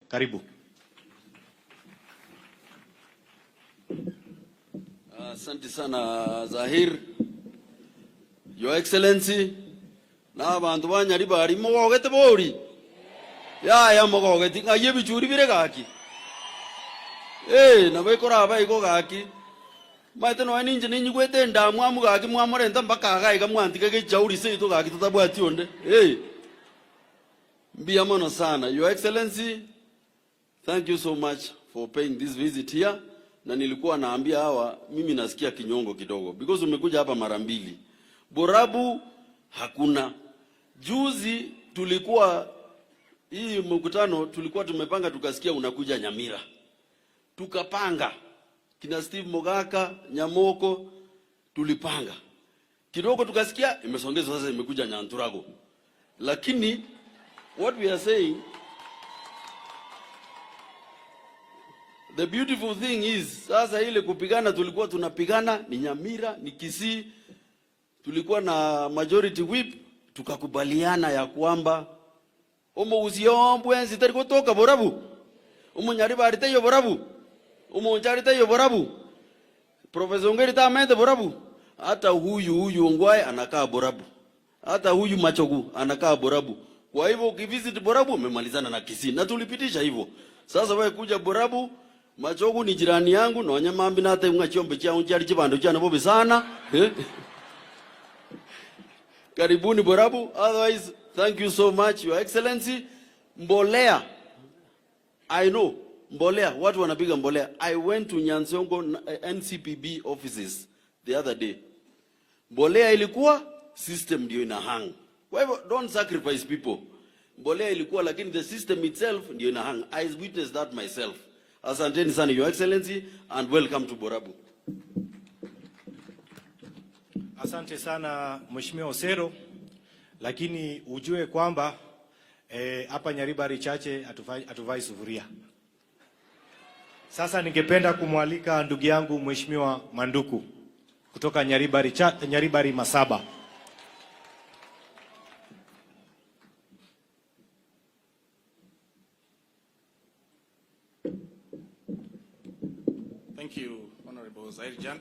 Karibu. Asante sana Zahir. Your Excellency, na abantu ba Nyaribari mogogete bori. Yaya mogogeti ng'ai ebichuri bire gaki. Eh, nabo ekoraba igo gaki. Maete noe ninche ninyigwete endamwamu gaki mwamorenta mpaka iga iga mwantiga gechauri seito gaki totabwati onde. Eh. Mbuya mono sana. Your Excellency, thank you so much for paying this visit here. Na nilikuwa naambia hawa, mimi nasikia kinyongo kidogo because umekuja hapa mara mbili. Borabu hakuna. Juzi tulikuwa hii mkutano tulikuwa tumepanga, tukasikia unakuja Nyamira, tukapanga kina Steve Mogaka, Nyamoko, tulipanga kidogo, tukasikia imesongezwa sasa, imekuja Nyanturago. Lakini what we are saying, the beautiful thing is, sasa ile kupigana tulikuwa tunapigana ni Nyamira, ni Kisii, tulikuwa na majority whip, tukakubaliana ya kwamba omogusia mbwensi tari gotoka Borabu, omunyaribari taiyo Borabu, omonchari taiyo Borabu, Professor Ongeri tamete Borabu, hata huyu huyu Ongwae anakaa Borabu, hata huyu Machogu anakaa Borabu. Kwa hivyo ukivisit Borabu umemalizana na Kisii, na tulipitisha hivyo. Sasa wewe kuja Borabu, Machogu ni jirani yangu nonya mambi nate mwa chiombe chia chali chibando chana bobe sana eh? Karibuni Borabu. Otherwise, thank you so much Your Excellency. Mbolea, I know mbolea, watu wanapiga mbolea. I went to Nyansiongo NCPB offices the other day. Mbolea ilikuwa system ndio ina hang. Kwa hivyo don't sacrifice people. Mbolea ilikuwa, lakini the system itself ndio ina hang. I witnessed that myself. Asanteni sana Your Excellency and welcome to Borabu. Asante sana Mheshimiwa Osero, lakini ujue kwamba hapa Nyaribari Chache hatuvai sufuria. Sasa ningependa kumwalika ndugu yangu Mheshimiwa Manduku kutoka Nyaribari Masaba. Thank you, Honorable Zahir Jan.